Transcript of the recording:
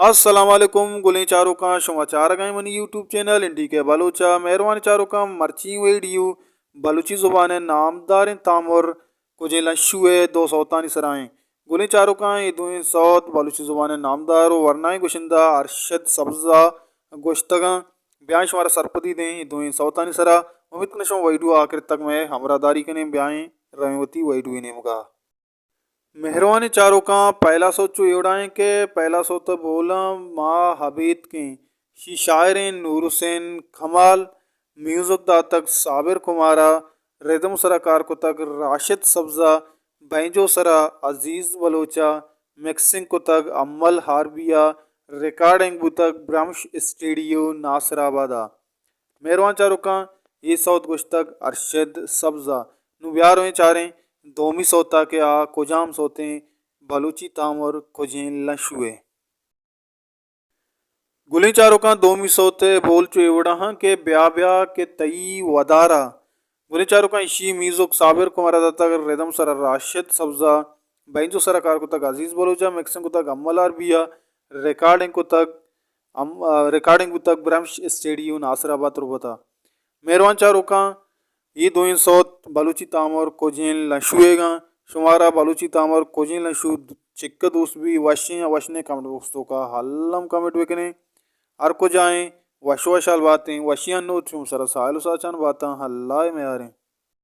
السلام علیکم گلیں چاروکاں، شما چارگ ءَ ایں منی یوٹیوب چینل این ڈی کے بلوچ ءَ۔ مہروانیں چاروکاں، مرچی ویڈیو بلوچی زبان ءِ نامداریں تامر کجیں لنشو ءِ دو سوتانی سرا ایں۔ گلیں چاروکاں، اے دوئیں سوت بلوچی زبان ءِ نامدار ءُ ورنائیں گشندہ ارشد سبز ءَ گوشتگ اَنت۔ بیائیں شمارا سرپدی دیں اے دوئیں سوتانی سرا۔ امید کناں شما ویڈیو آخر تک مئے ہمراہ داری کنیں۔ بیائیں رویں وتی ویڈیو ءِ نیمگا۔ مہروانیں چاروکاں، پہلا سوت چو اے وڑا ایں کہ پہلا سوت ءِ بولاں ما ابیتک ایں۔ شی شاعر ایں نور حسین کمال، میوزک داتگ صابر کمار ءَ، ردم سرا کار کتگ راشد سبز ءَ، بینجو سرا عزیز بلوچ ءَ، مکسنگ کتگ امل ہاربی ءَ، ریکارڈنگ بوتگ برمش اسٹیڈیو ناصر آباد ءَ۔ مہروان چاروکاں، اے سوت گوشتگ ارشد سبز ءَ۔ نوں بیا رویں چاریں دومی سوت ءَ کہ آ کجام سوتیں بلوچی تامر کجیں لنشو ءِ۔ گلیں چاروکاں، دومی سوت ءِ بول چو اے وڑا اَنت کہ بیا بیا کہ تئی ودار ءَ۔ گلیں چاروکاں، ایشی میوزک صابر کمار ءَ داتگ، ردم سرا راشد سبز ءَ، بینجو سرا کار کتگ عزیز بلوچ ءَ، مکسنگ کتگ امل ہاربی ءَ، ریکارڈنگ کتگ ام-، ریکارڈنگ بوتگ برمش اسٹیڈیو ناصر آباد تربت ءَ۔ مہروان چاروکاں، اے دوئیں سوت بلوچی تامر کجیں لنشو ئیگ اَنت۔ شمارا بلوچی تامر کجیں لنشو چک ءَ دوست بی، وشیں یا وش نہ ایں، کمنٹ باکس ءِ توکا الم کمنٹ بکنیں۔ ہر کجا ایں، وش وشحال باتیں، وشیانی نود شمئے سرا ساہیل ءُ ساچان باتاں، اللہ ءِ میاریں۔